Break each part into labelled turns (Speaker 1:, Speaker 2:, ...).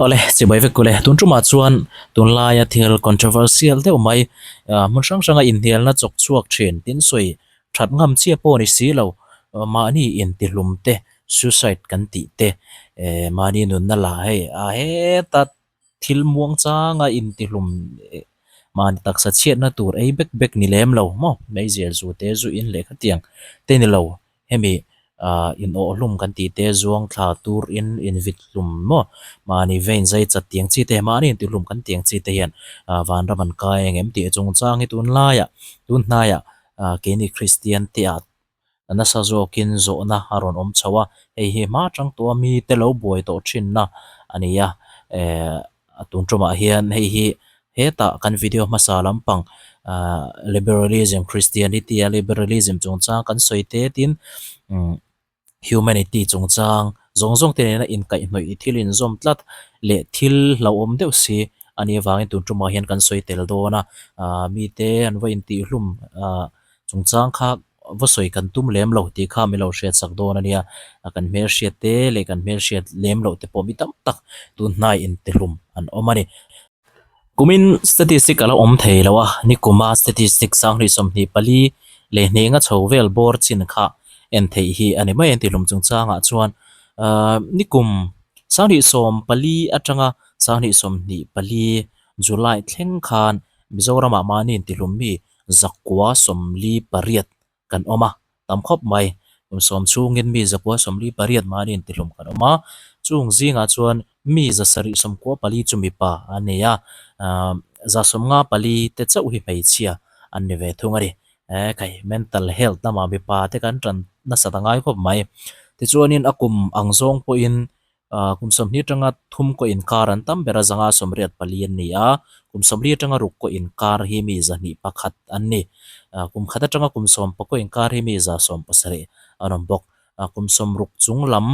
Speaker 1: Awle, chibai vek kule. Tun tumah chuan tunlaia thil controversial deuh mai, hmun hrang hranga inhnialna chawk chhuak thin tin sawi that ngam chiah pawh ni si lo, mahni intihlum te, suicide kan tih te, mahni nunna la hei a heta thil muang changa intihlum mahni taksa chhiatna tur ei bek bek ni lem lo maw, meizial zu te zu in leh khatiang te ni lo. Hemi ah inawhhlum kan tih te zuang thla tur in invit hlum maw mahni vein zai chat tiang chi te mahni intihlum kan tiang chi te hian ah vanram an kai ang em tih chungchang hi tunlaiah tunhnaiah ah keini Kristian te ah nasa zawkin zawhna a rawn awm chho a, hei hi hma atang tawha mite lo buai tawh thinna a ni a eh. A tun tumah hian hei hi hetah kan video hmasa lampang ahh liberalism Christianity a liberalism chungchang kan sawi te tin umm humanity chungchang zawng zawng te nena inkaihhnawih thil inzawm tlat leh thil hlauhawm deuh si a nih avangin tun tumah hian kan sawi tel dawn a ahh mite an va intihhlum ahh chungchang kha va sawi kan tum lem lo tih kha min lo hriat sak dawn a nia, kan hmelhriat te leh kan hmelhriat lem loh te pawh mi tam tak tun hnai intihlum an awm a ni. Kumin statistic a lo awm thei lo a, nikuma statistic sanghnih 24 leh hnenga chho vel bawr chin kha en theih hi a ni mai a intihlum chungchangah chuan ahh nikum sanghnih 14 atanga sanghnih 24 July thleng khan Mizoramah mahni intihlum mi zakua 48 kan awm a, tam khawp mai. Kum sawm chhungin mi zakua 48 mahni intihlum kan awm a, chung zingah chuan mi zasarih 94 chu mipa an ni a, aah 54 te chauh hi hmeichhia an ni ve thung a ni. He kai mental health lamah mipa te kan tan nasat a ngai khawp mai. Tichuanin a kum ang zawng pawhin Ahh kum 20 atanga thum kaw inkar an tam ber a, zanga 84 an ni a, kum 40 atanga ruk kaw inkar hi mi 201 an ni. Ahh kum khat atanga kum 10 pakaw inkar hi mi 170 an awm bawk. Ahh kum 60 chung lam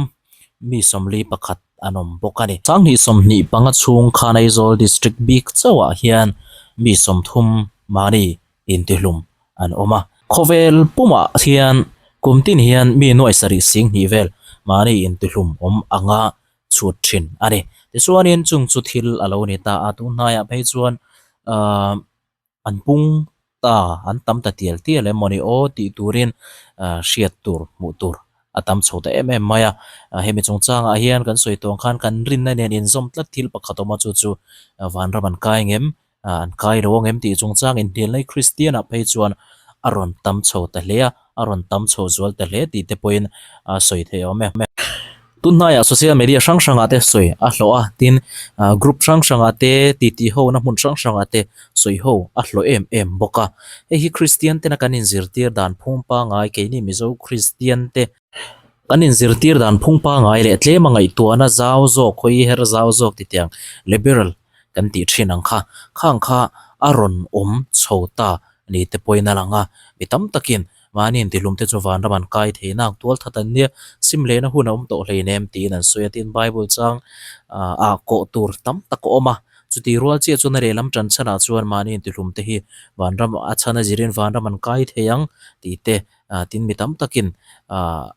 Speaker 1: mi 41 an awm bawk a ni. Sanghnih 25 chhung khan Aizawl District bik chauhah hian mi 30 mahni intihlum an awm a. Khawvel pumah hian kum tin hian mi nuai sarih sing hnih vel mahni intihlum awm anga chhut thin a ni. Tichuanin chung chu thil a lo ni ta a, tun hnaiah phei chuan ahh an pung ta, an tam ta tial tial em mawni aw tih turin ahh hriat tur hmuh tur a tam chho ta em em mai a. Hemi chungchangah hian kan sawi tawng khan kan rinna nen inzawm tlat thil pakhat awm a, chu chu vanram an kai ngem an kai lo ang em tih chungchang inhnial mai Kristian ah phei chuan a rawn tam chho ta hle a, a rawn tam chho zual ta hle tih te pawhin a sawi theih awm e. Tunhnaiah social media hrang hrangah te sawi a hlawh a, tin group hrang hrangah te titi ho na hmun hrang hrangah te sawi ho a hlawh em em bawk a. Hei hi Kristian tena kan inzirtir dan phung pangngai keini Mizo Kristian te kan inzirtir dan phung pangngai leh tlema ngaihtuahna zau zawk hawi her zau zawk titiang liberal kan tih thin ang kha, khang kha a rawn awm chho ta ni te pawhin a lang a, mi tam takin mahni intihlum te chu vanram an kai thei nak tual that an nia, sim lehna hun a awm tawh hleinem tiin an sawi a, tin Bible chang ah kawh tur tam tak a awm a, chuti rual chiah chuan a lehlam tan chhanah chuan mahni intihlum te hi vanram a chhan a zirin vanram an kai thei ang tih te tin mi tam takin ah.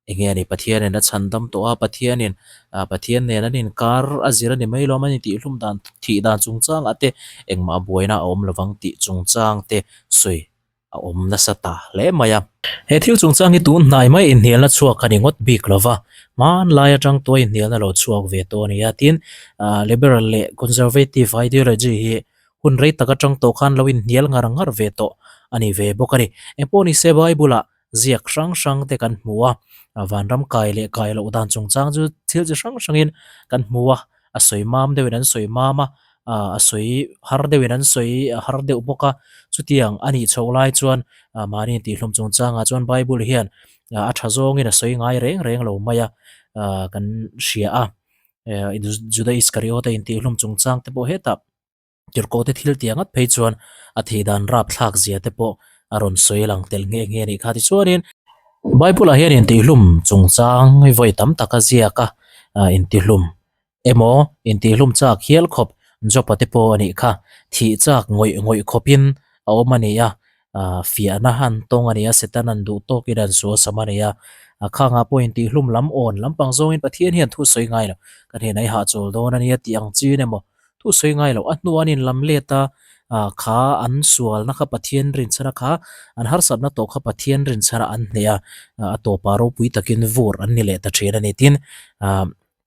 Speaker 1: Enge a ni, Pathianin a chhan dam tawh a, Pathianin ah Pathian nen an inkar a zir a ni mai lo, an intihhlum dan thih dan chungchangah te engmah buaina a awm lovang tih chungchang te sawi a awm nasa ta hle mai a. He thil chungchang hi tun hnai mai inhnialna chhuak a ni ngawt bik lova, hmanlai atang tuai inhnialna lo chhuak ve tawh a ni a, tin ah liberal leh conservative ideology hi hun rei tak atang tawh khan lo inhnial ngar ngar ve tawh a ni ve bawk a ni. Engpawh ni se Bible ah ziak hrang hrang te kan hmu a, vanram kai leh kai loh dan chungchang chu thil chi hrang hrangin kan hmu a, a sawi mam deuhin an sawi mam a, a sawi har deuhin an sawi har deuh bawk a, chutiang a nih chhoh lai chuan mahni intihhlum chungchangah chuan Bible hian a tha zawngin a sawi ngai reng reng lo mai a, kan hria a, Juda Iskariota intihhlum chungchang te pawh hetah. Tirhkoh te thil tih angat phei chuan a thih dan rapthlak zia te pawh a rawn sawi lang tel nghe nghe a nih kha. Tichuanin Bible ah hian intihlum chungchang hi vawi tam tak a ziak a, intihlum emaw intihlum chak hial khawp Job-a te pawh a nih kha. Thih chak ngawih ngawih khawpin a awm a ni a, fiahna an tawng a ni a, Satan an duh tawkin an sual sam a ni a, A khangah pawh intihlum lam awn lampang zawngin Pathian hian thu sawi ngai lo. Ka hnenah i hahchawl dawn a nia tih ang chin emaw thu sawi ngai lo. A hnuah an inlam let a, kha an sualna kha Pathian rinchhana kha an harsatna tawh kha Pathian rinchhana an hneh a, a tawpah ropui takin vur an ni leh ta thin a ni. Tin,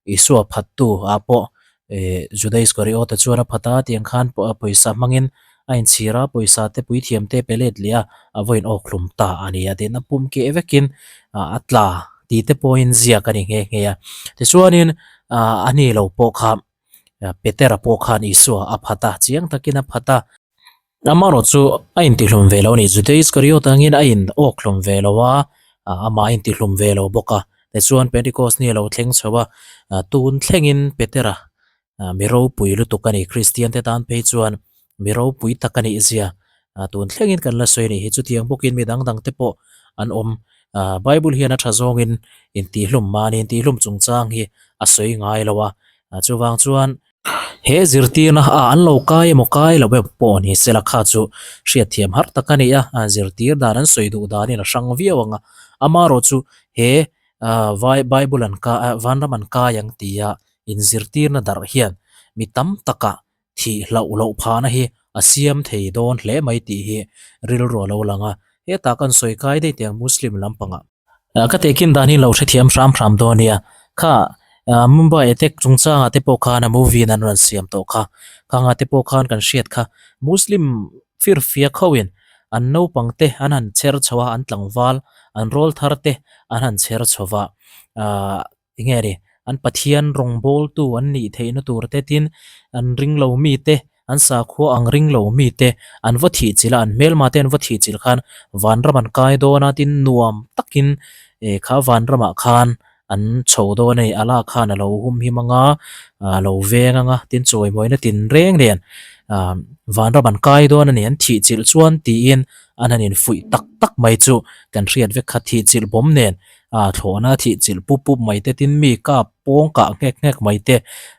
Speaker 1: Isua phattu ah pawh Juda Iskariota chuan a phat a, tiang khan pawisa hmangin a inchhir a, pawisa te puithiam te pe let leh a, a vawiin awk hlum ta a ni a, tin a pum keh vekin a tla tih te pawhin ziak a ni nghe nghe a. Tichuanin a ni lo pawh kha Petera pawh khan Isua a phat a, chiang takin a phat a. Amaherawh chu a intihlum ve lo a ni. Juda Iskariot angin a in awk hlum ve lo a, amah a intihlum ve lo bawk a. Tichuan Pentecost ni a lo thleng chho a, tun thlengin Petera mi ropui lutuk a ni. Kristian te tan phei chuan mi ropui tak a nih zia tun thlengin kan la sawi a nih hi. Chutiang bawkin mi dang dang te pawh an awm. Bible hian a tha zawngin intihlum mahni intihlum chungchang hi a sawi ngai lo a. Chuvang chuan He zirtirna a an lo kai emaw kai lo emaw pawh ni sela kha chu hriatthiam har tak a ni a, zirtir dan an sawi duh danin a hrang viau ang a, amaherawh chu he vai Bible an kai vanram an kai ang tia inzirtirna darh hian mi tam takah thih hlauh loh phahna hi a siam thei dawn hle mai tih hi rilru a lo lang a, hetah kan sawi kai daih teh ang Muslim lampangah. Ka tehkin dan hi lo hrethiam hram hram dawn nia. Kha Mumbai attack chungchangah te pawh khan a movie in an rawn siam tawh kha. Khangah te pawh khan kan hriat kha Muslim firfiak ho in an naupang te an han chher chho a, an tlangval, an rawlthar te an han chher chho va. Enge a ni, an Pathian rawngbawltu an nih theihna tur te tin an ring lo mi te, an sakhua ang ring lo mi te an va thih chilh a, an hmelma te an va thih chilh khan vanram an kai dawn a, tin nuam takin eh kha vanramah khan an chho dawn a ni, Allah khan a lo humhim ang a, a lo veng ang a, tin chawimawina tinreng nen ah vanram an kai dawn a ni, an thih chilh chuan tiin an han infuih tak tak mai chu kan hriat vek kha thih chilh bawm nen a thlawhna thih chilh pup pup mai te tin mi kap pawng kah nghek nghek mai te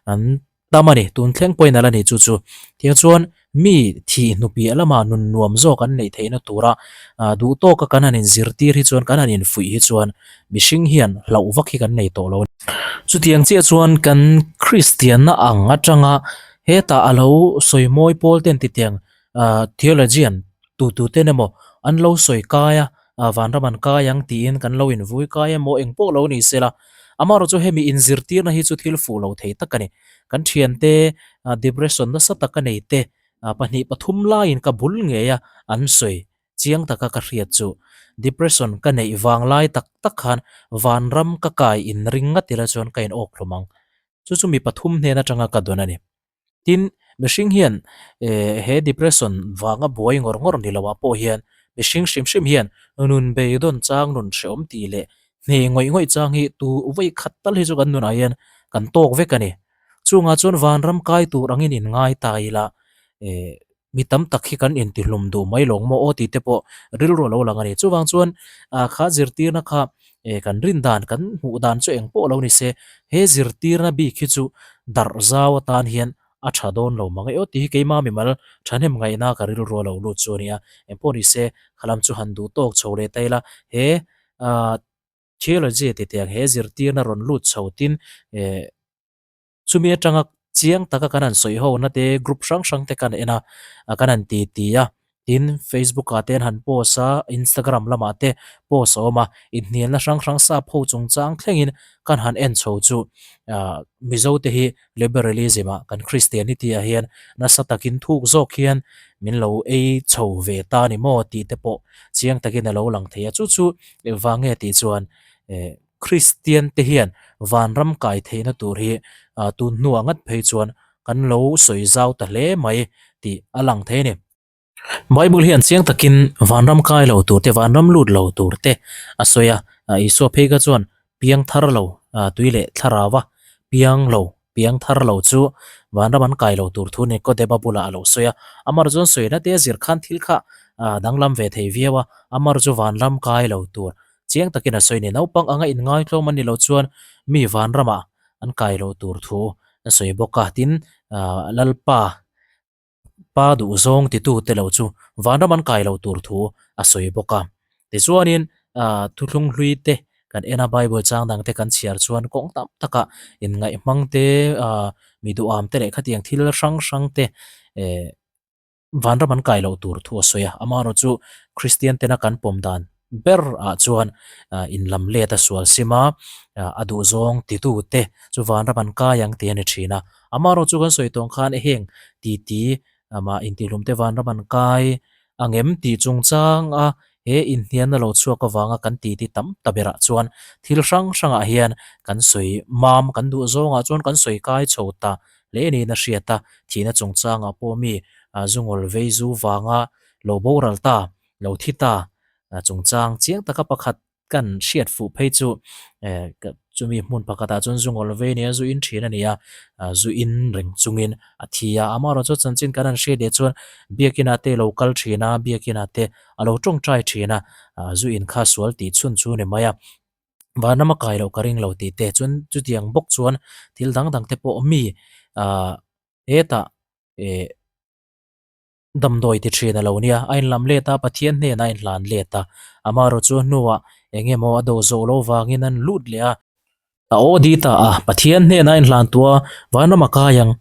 Speaker 1: an tam a ni tun thleng pawhin a la ni chu chu tiang chuan mi thih hnu piah lamah nun nuam zawk an neih theihna tura ah duh tawka kan han inzirtir hi chuan kan han infuih hi chuan mihring hian hlauh vak hi kan nei tawh lo a ni. Chutiang chiah chuan kan Kristianna ang atanga hetah a lo sawi mawi pawl ten titiang ah theologian tu tu ten emaw an lo sawi kai a, ah vanram an kai ang tiin kan lo invui kai emaw eng pawh lo ni sela. Amaherawh chu hemi inzirtirna hi chu thil fuh lo thei tak a ni. Kan thiante ah depression nasa tak a nei te ah pahnih pathum laiin ka bul ngei a an sawi chiang taka ka hriat chu depression ka neih vang lai tak tak khan vanram ka kai inring ngat ila chuan ka in awk hlawm ang. Chu chu mi pathum hnen atanga ka dawn a ni. Tin, mihring hian he depression vanga buai ngawr ngawr ni loah pawh hian mihring hrim hrim hian nun beidawn chang nun hrehawm tih leh hne ngawih ngawih chang hi tu vawi khat tal hi chu kan nunah hian kan tawk vek a ni. Chungah chuan vanram kai tur angin inngai ta ila Mi tam tak hi kan intihlum duh mai lawng maw aw tih te pawh rilru a lo lang a ni. Chuvang chuan ah kha zirtirna kha eh kan rin dan kan hmuh dan chu eng pawh lo ni se he zirtirna bik hi chu darh zau atan hian a tha dawn lo mang e aw tih hi keima mimal thahnem ngaihna ka rilru a lo lut chu a ni a. Eng pawh ni se khalam chu han duh tawk chho leh ta ila he ah theology titiang he zirtirna rawn lut chho tin eh Chumi atanga chiang taka kan han sawi ho na te group hrang hrang te kan en a, kan han ti ti a, tin Facebook ah te an han post a, Instagram lamah te post a awm a, inhnialna hrang hrang sap ho chungchang thlengin kan han en chho chu ah Mizo te hi liberalism ah kan Christianity ah hian nasa takin thuk zawk hian min lo ei chho ve ta ni maw tih te pawh chiang takin a lo lang thei a, chu chu engvang nge tih chuan eh. Kristian te hian vanram kai theihna tur hi tun hnuah ngat phei chuan kan lo sawi zau ta hle mai tih a lang thei a ni. Bible hian chiang takin vanram kai lo tur te, vanram lut lo tur te a sawi a, Isua phei kha chuan piang thar lo tui leh thlarau a piang lo, piang thar lo chu vanram an kai lo tur thu Nikodema bulah a lo sawi a. Amar chuan sawina te a zir khan thil kha danglam ve thei viau a, Amar chu vanram kai lo tur Chiang takin a sawi ni. Naupang anga inngaitlawm an ni lo chuan mi vanramah an kai lo tur thu a sawi bawk a. Tin, Lalpa pa duhzawng titute lo chu vanram an kai lo tur thu a sawi bawk a. Tichuanin thuthlung hlui te Kan en a Bible chang dang te kan chhiar chuan kawng tam takah inngaihhmang te ah mi duham te leh khatiang thil hrang hrang te eh vanram an kai loh tur thu a sawi a. Amaherawhchu Kristian tena kan pawm dan ber ah chuan ah inlam let a sual sim a, a duhzawng titu te chu vanram an kai ang tih a ni thin a. Amaherawhchu kan sawi tawng khan heng titi amah intihlum te vanram an kai angem tih chungchang a he inhnialna lo chhuak avanga kan titi tam ta berah chuan thil hrang hrangah hian kan sawi mam kan duh zawngah chuan kan sawi kai chho ta hle niin a hriat a, thihna chungchangah pawh mi zungawl vei zu vanga lo boral ta, lo thi ta chungchang chiang taka pakhat Kan hriat fuh phei chu chumi hmun pakhatah chuan zu ngawl vei nia zu in thin a ni a, zu in reng chungin a thi a, amaherawhchu chanchin kan han hriat leh chuan biakinah te a lo kal thin a, biakinah te a lo tawngtai thin a, zu in kha sual tih chhun chu a ni mai a, vanram a kai loh ka ring lo tih te chuan chutiang bawk chuan thil dang dang te pawh mi hetah eh. Damdawi ti thin a lo nia, a inlam let a, Pathian hnenah a inhlan let a. Amaherawhchu hnuah eng emaw a do zawh lo vangin an lut leh a. A aw di ta a, Pathian hnenah a inhlan tuah a, vanram a kai ang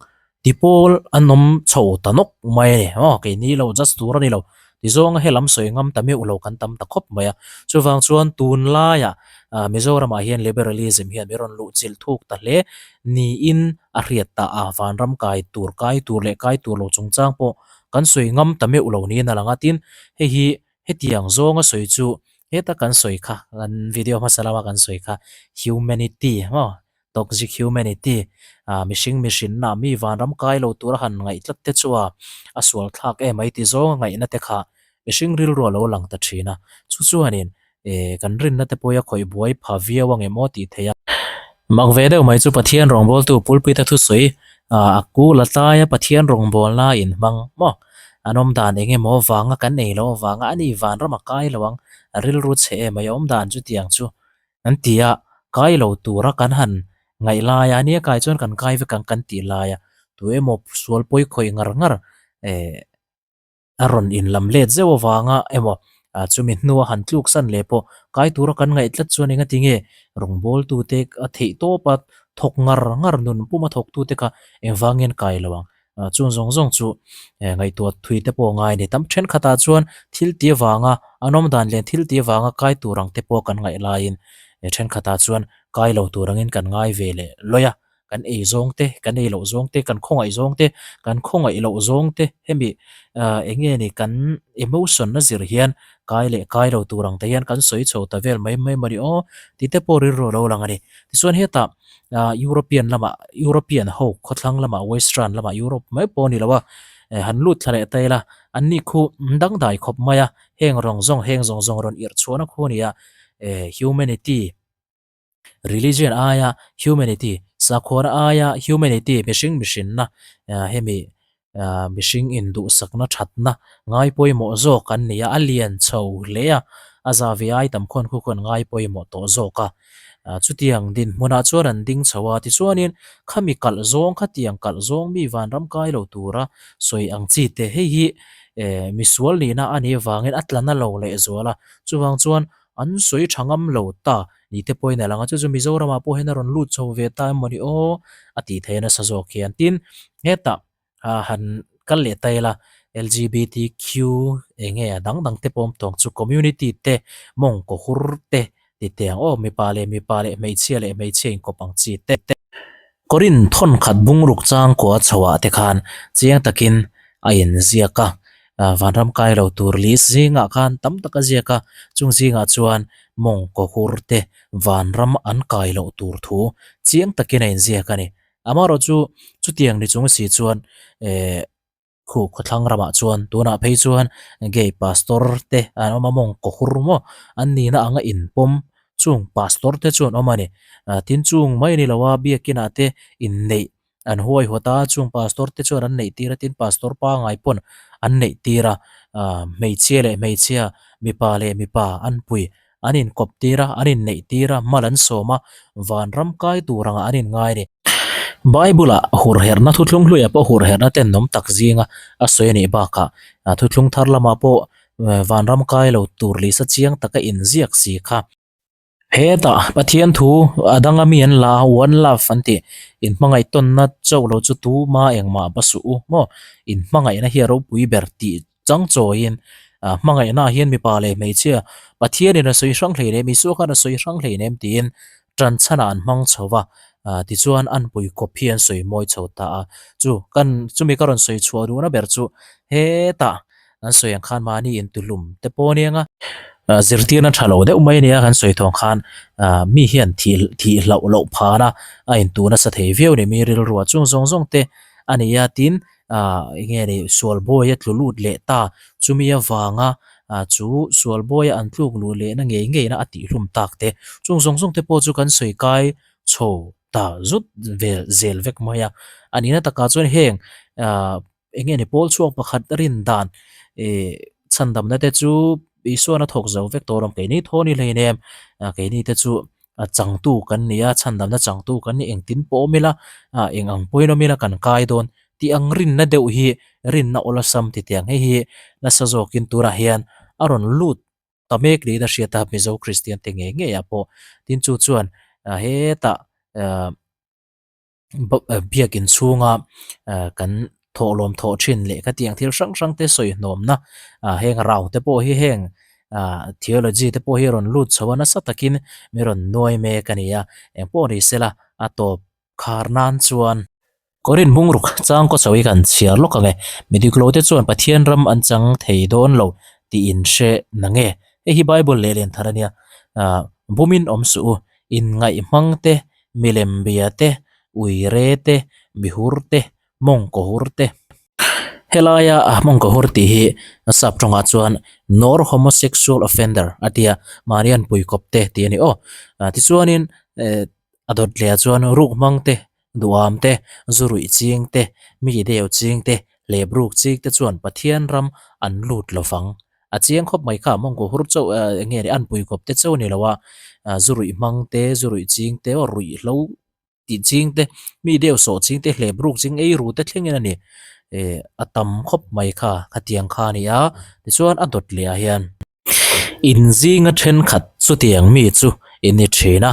Speaker 1: ti pawl an awm chho ta nawk mai a ni. Aw, keini lo judge tur a ni lo. Tizawnga he lam sawi ngam ta meuh lo kan tam ta khawp mai a. Chuvang chuan tunlaiah Mizoramah hian liberalism hian mi rawn luh chilh thuk ta hle niin a hriat ta a, vanram kai tur kai tur leh kai tur lo chungchang pawh kan sawi ngam ta meuh lo niin a lang a. Tin, hei hi hetiang zawnga sawi chu heta kan sawi kha, kan video hmasa lama kan sawi kha humanity maw, toxic humanity, mihring mihrinna mi vanram kai lo tura han ngaih tlat te chu a a sual thlak em mai ti zawnga ngaihna te kha mihring rilru a lo lang ta thin a. Chu chuanin Eh, kan rinna te pawh hi a khawih buai pha viau ang em aw tih theih a. Mak ve deuh mai chu Pathian rawngbawltu pulpit a thusawi a kul a tlai a Pathian rawngbawlna a inhmang maw? An awm dan eng emaw vanga kan ei loh avanga a ni vanram a kai lo ang, a rilru chhe em mai a awm dan chutiang chu an ti a, kai lo tura kan han ngaih lai a, ania kai chuan kan kai vek ang kan tih lai a, tu emaw sual pawi khawih ngar ngar eh A rawn inlam let zeuh avanga emaw chumi hnua han tluk san leh pawh kai tura kan ngaih tlat chuan engati nge rawngbawltute a theih tawp a thawk ngar ngar nun puma thawktute kha engvangin kai lo ang. Chung zawng zawng chu ngaihtuah thui te pawh a ngai a ni. Tam thenkhatah chuan thil ti avanga an awm dan leh thil ti avanga kai tur ang te pawh kan ngaih laiin thenkhatah chuan kai lo tur angin kan ngai ve leh lawih a. Kan ei zawng te, kan ei loh zawng te, kan khawngaih zawng te, kan khawngaih loh zawng te hemi ah eng nge ni kan emotion a zir hian kai leh kai lo tur ang te hian kan sawi chho ta vel mai mai maw ni aw tih te pawh rilru a lo lang a ni. Tichuan hetah ah European lamah European ho khawthlang lamah western lamah Europe mai pawh a ni lo a han lut thla leh ta ila an ni khu dangdai khawp mai a heng rawng zawng heng zawng zawng rawn irh chhuahna khu a ni a eh humanity Religion aia humanity, sakhuana aia humanity, mihring mihrinna, hemi mihring induhsakna thatna ngai pawimawh zawk an ni a, a lian chho hle a, a za ve ai tam khawn khu khawn ngai pawimawh tawh zawk a. Chutiang dinhmunah chuan an ding chho a, tichuanin khami kalh zawng khatiang kalh zawng mi vanram kai lo tura sawi ang chi te hei hi misual nihna a nih avangin a tla na lo lehzual a, chuvang chuan An sawi tha ngam lo ta ni te pawhin a lang a, chu chu Mizoramah pawh hian a rawn lut chho ve ta emaw ni aw a tih theih nasa zawk hian. Tin, hetah han kal leh ta ila LGBTQ eng nge a dang dang te pawh awm tawng chu community te mawngkaw hur te ti teh ang aw mipa leh mipa leh hmeichhia leh hmeichhia inkawp ang chi te. Korin thawnkhat bungruk changkua chhoah te khan chiang takin a inziak a, vanram kai lo tur list zingah khan tam tak a ziak a, chung zingah chuan mawngkaw hur te vanram an kai loh tur thu chiang takin a inziak a ni. Amaherawhchu chutiang ni chung si chuan eh. Khu khawthlang ramah chuan tunah phei chuan gay pastor te an awm a mawngkaw hur maw an nihna anga inpawm chung pastor te chu an awm a ni. Tin chung mai a ni lo a biakinah te inneih an huaihawt a chung pastor te chuan an neih tir a tin pastor pangai pawn an neih tir a hmeichhia leh hmeichhia mipa leh mipa an pui an inkawp tir a, an inneih tir a, mal an sawm a, vanram kai tur angah an inngai a ni. Bible-ah hurherhna thuthlung hluiah pawh hurherhna ten awm tak zinga a sawi a nih bakah thuthlung thar lamah pawh vanram kai lo tur lisa chiang taka inziak si kha. Hetah Pathian thu a danga mi an la a, one love an tih, inhmangaih tawnna chauh lo chu tuma engmah va suh u maw? Inhmangaihna hi a ropui ber tih chang chawiin hmangaihna ah hian mipa leh hmeichhia Pathianin a sawi hrang hleinem, Isua khan a sawi hrang hleinem tiin tan chhanah an hmang chho va, tichuan an pui kawp hi an sawi mawi chho ta a. Chu kan chumi ka rawn sawi chhuah duhna ber chu hetah An sawi ang khan mahni intuhlum te pawh ania nga. Zirtirna tha lo deuh mai ania kan sawi thawng khan mi hian thih thih hlauh loh phana a intuh nasa thei viau ni mi rilru ah chung zawng zawng te a ni a tin enge ni sual bawi a tlu lut leh ta chumi avanga chu sual bawi a an tluk luh lehna ngei ngeina a tihhlum tak te chung zawng zawng te pawh chu kan sawi kai chho ta zut vel zel vek mai a a nihna takah chuan heng Eng nge ni pawl chhuak pakhat rin dan ih chhandamna te chu Isuan a thawk zo vek tawh rawng keini thaw ni hlei nem keini te chu a changtu kan ni a chhandamna changtu kan ni engtin pawh awm ila ah eng ang pawhin awm ila kan kai dawn tih ang rinna deuh hi rinna awlsam ti tiang hei hi nasa zawkin tunah hian a rawn lut ta mek niin a hriat a Mizo Kristian te ngei ngei ah pawh tin chu chuan hetah ah. Biakin chhunga kan thawhlawm thawh thin leh khatiang thil hrang hrang te sawi hnawmna heng rau te pawh hi heng theology te pawh hi a rawn lut chho a nasa takin mi rawn nuai mek a ni a engpawh ni sela a tawp khar nan chuan Korin bungruk chang kaw chho hi kan chhiar lawk ang e midiklo te chuan Pathian ram an chang thei dawn lo tih in hre na nge hei hi Bible leh len thar a nia bumin awm suh u inngaihmang te Milem bia te, uire te, mihur te, mawngkawhur te. Helaia mawngkawhur tih hi sap tawngah chuan nor homosexual offender a tia, mahni an pui kawp te tih a ni aw. Tichuanin a dawt lehah chuan ruk hmang te, duham te, zu ruih ching te, mi deu ching te, hlep ruk ching te chuan Pathian ram an lut lovang A chiang khawp mai kha mawngkaw hur chauh eng nge ni an pui kawp te chauh a ni lo a, zu ruih hmang te, zu ruih ching te aw ruih hlo tih ching te, mi deuh sawh ching te, hlep ruk ching ei ru te thlengin a ni. Ih a tam khawp mai kha khatiang kha a ni a, tichuan a dawt leh ah hian inzinga thenkhat chutiang mi chu in ni thin a,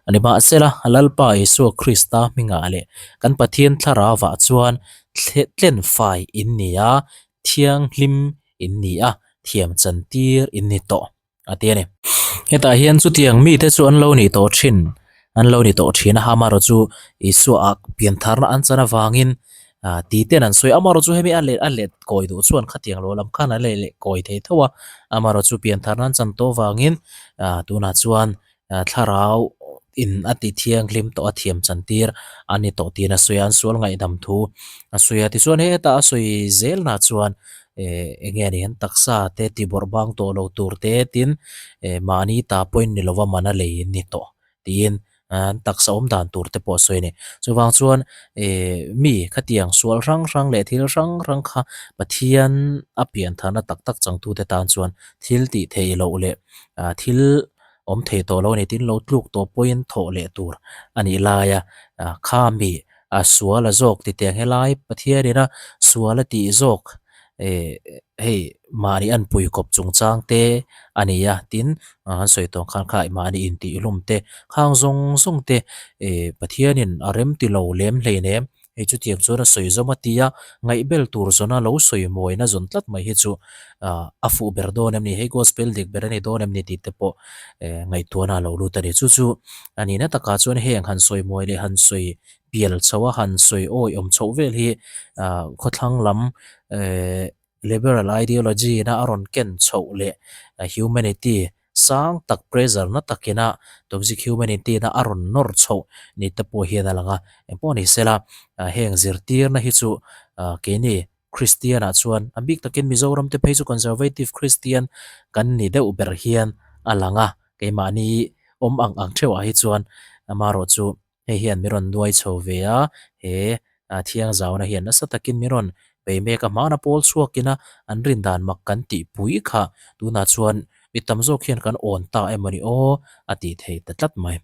Speaker 1: nimahsela Lalpa Isua Krista hmingah leh kan Pathian thlarauah chuan tlen fai in ni a, thianghlim in ni a, thiam chan tir in ni tawh a ti a ni. Hetah hian chutiang mite chu an lo nih tawh thin, an lo ni tawh thin a, amaherawh chu Isua ah piantharna an chan avangin ah ti ten an sawi a, amaherawh chu hemi a let a let kawi duh chuan khatiang lo lam khan a let leh kawi thei tho a, amaherawh chu piantharna an chan tawh avangin ah tunah chuan Thlarau in a ti thianghlim tawh a thiam chan tir a ni tawh tiin a sawi a, an sual ngaihdam thu a sawi a. Tichuan hetah a sawi zelna chuan eh eng nge ni an taksa te ti bawrh bang tawh lo tur te tin eh mahni ta pawhin ni lova mana lei in ni tawh tiin an taksa awm dan tur te pawh a sawi a ni. Chuvang chuan eh mi khatiang sual hrang hrang leh thil hrang hrang kha Pathian a pian tharna tak tak changtute tan chuan thil tih theih loh leh ah thil awm thei tawh lo a ni tin lo tluk tawh pawhin thawh leh tur a nih lai a kha mi a sual a zawk ti teh ang helai Pathian ina sual a tih zawk eh hei mahni an pui kawp chungchang te a ni a tin an sawi tawh ang khan kha mahni intihhlum te khang zawng zawng te eh Pathian in a rem ti lo lem hleinem Hei chutiang chuan a sawi zawm a ti a, ngaihbel tur zawna lo sawi mawina zawn tlat mai hi chu a fuh ber dawn em ni, hei gospel dik ber a ni dawn em ni tih te pawh ngaihtuahna a lo lut a ni. Chu chu a nihna takah chuan heng han sawi mawi leh han sawi pial chho a, han sawi awi awm chhoh vel hi khawthlang lam liberal ideology ina a rawn ken chhoh leh humanity sang tak pressure na takina toxic humanity na a rawn nawr chhoh ni te pawh hian a lang a, engpawh ni sela heng zirtirna hi chu keini Christian ah chuan a bik takin Mizoram te phei chu conservative Christian kan ni deuh ber hian a lang a, keimahni awm ang ang theuhah hi chuan amaherawh chu Hei hian min rawn nuai chho ve a, he thiangzauna hian nasa takin min rawn bei mek a, hmana pawl chhuakina an rin dan mak kan tih pui kha tunah chuan mi tam zawk hian kan awn ta emaw ni aw a tih thei ta tlat mai.